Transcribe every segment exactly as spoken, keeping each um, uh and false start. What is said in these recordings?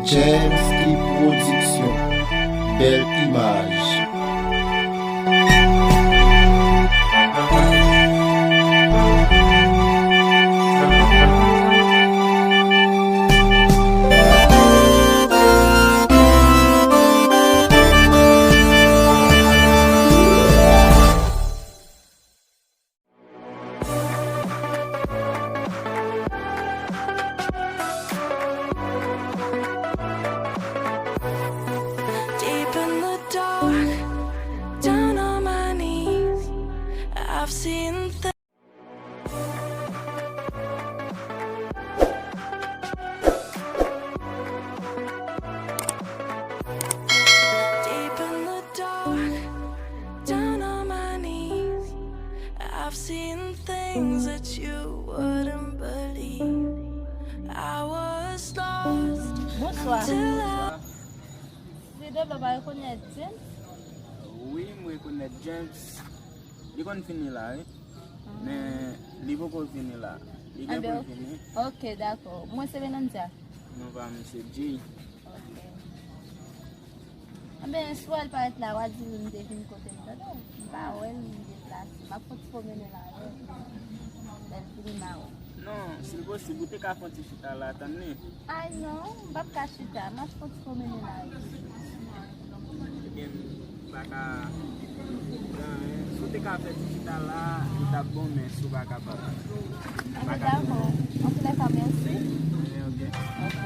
James T Production, bèl imaj. Deep in the dark, down on my knees, I've seen things. Deep in the dark, down on my knees, I've seen things that you wouldn't believe. I was lost Bonsoir. Until I Li devlop a rekonèt James? Wi, m rekonèt James. Li konn vini la, wi. Men, li poko vini la. Li gen pou l vini. Ok, dakò. Mwen se Menandia. Non pa m, se Jay. Ok. Anben, si w wè l parèt la, w a di m te vin kote m, tande? M pa wè l, m deplase. M ap fè yon ti pwomennen la, wi. Lè l vini, m a wè. Non, si l posib, ou te ka fè yon ti chita la, tann li. Ay non, m p ap ka chita, m ap fè yon ti pwomennen la, wi. Ebyen, m pa ka pran anyen. Si w te ka fè ti chita la, li t ap bon, men si w pa kapab, m pa ka. Dakò. Antoulèka, mèsi. Ebyen, ok. Ok.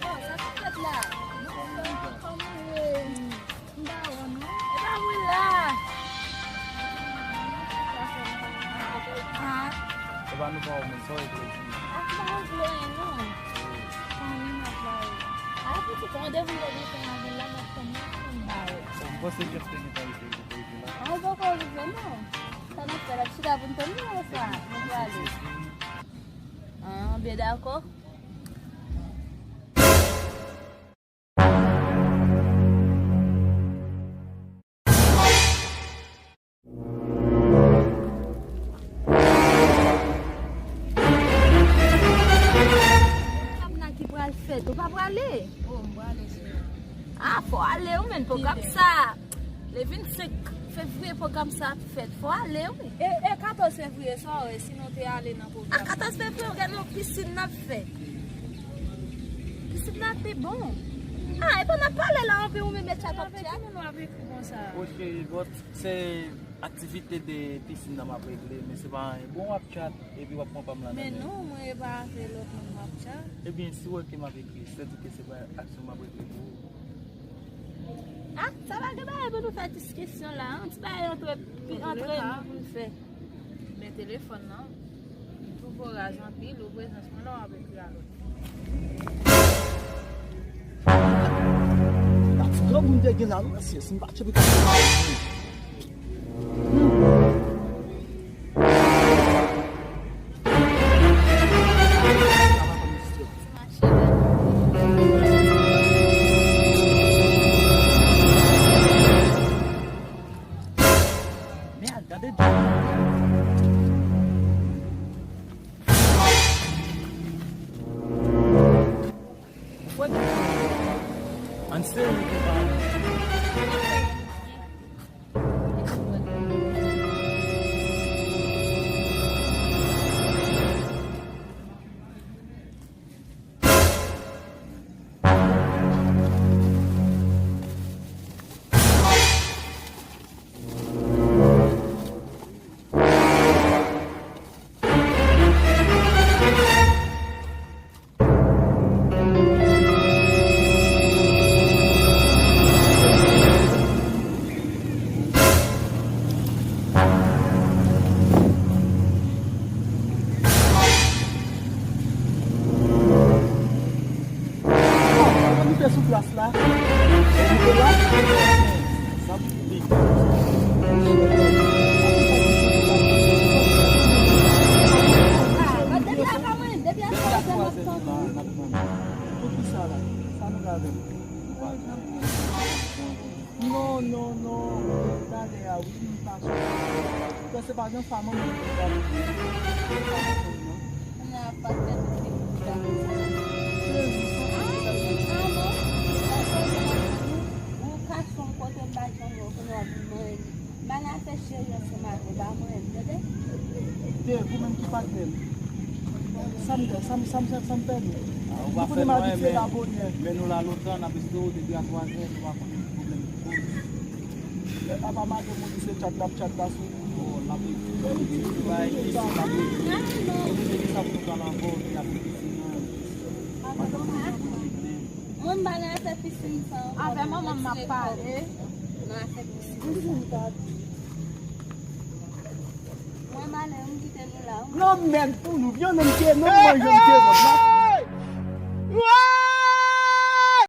Yo, sa k ap fèt la? Kòman w ye? M pa wè w non. E pa mwen la. Ah. E pa nou pa wè w menm, sa w regle di. Ah, m pa regle anyen non. Fanmi m ap la wi. Ah, pitit, randevou m te gen pou m al la, m ap tann ou pou m ba w. M panse Jeff te gentan rive, li te rive la. Ah, ou poko rive non. Sa n ap fè la, chita pou n tann nou oswa nou prale? Ah, byen dakò. Sa m nan ki pral fèt, ou pa prale? Oh, m prale, cheri. Ah, fò ale, wi, men pwogram sa. Le vennsenk fevriye, pwogram sa ap fèt. Fò ale, wi. E, e katòz fevriye, sa w wè, si nou te ale nan pwogram. A katòz fevriye, w gen yon pisin n ap fè. Pisin nan pi bon. Ah, epa n ap pale la, anpi ou menm e tchat w ap tchat. Avèk ki moun w ap ekri konsa? O cheri, but se aktivite de pisin nan m ap regle, men se pa anyen. Bon, w ap tchat, epi w ap pran pa m la nan men. Men non, mwen e pa avè lòt moun m ap tchat. Ebyen, si w wè ke m ap ekri, sètadi ke se pa aksyon m ap regle pou ou. Ah, sa pa gen bagay pou nou fè diskisyon la, yon ti bagay antre, antre nou pou n fè. Men telefòn nan, m twouve w raz anpil, ou prezans mwen la w ap ekri a lòt moun. Gati granmoun te gen la, mesye, si m pa tchepe ta fè mal. Mèd, gade djòl. Ou fè di ann seri konpa. Alè a wi, m pa sou. Kè se pa jan sa manman m te ba m. Kounye a pa fè tout li pou sa. Ou ka son kote m pa janm wè kounye a vin manyen. M al nan afè cheri ansanm avè w, pa manyen m, tande? Te, ou menm ki patnè m. Sa m, sa m, sa m, sa m, sa m pèdi. Ah, ou pa fè nou renmen. Men nou la lontan, n ap espere w depi a twa zè, nou pa konnen ki pwoblèm ki koz. Apa madanm ou di se tchat l ap tchat la sou ou. Oh, l ap ekri, l ap ekri, l ap ekri, l ap ekri. Kote ki sa pou nou pale ankò, li ap ekri sou nou. Mwen, m pa nan afè pisin sa ankò. Avè manman m ap pale. Nan afè pisin sa. Mwen, m ale, m kite nou la. Yon mèg pou nou, vyann nan m te, nan m manje m te, nan m la.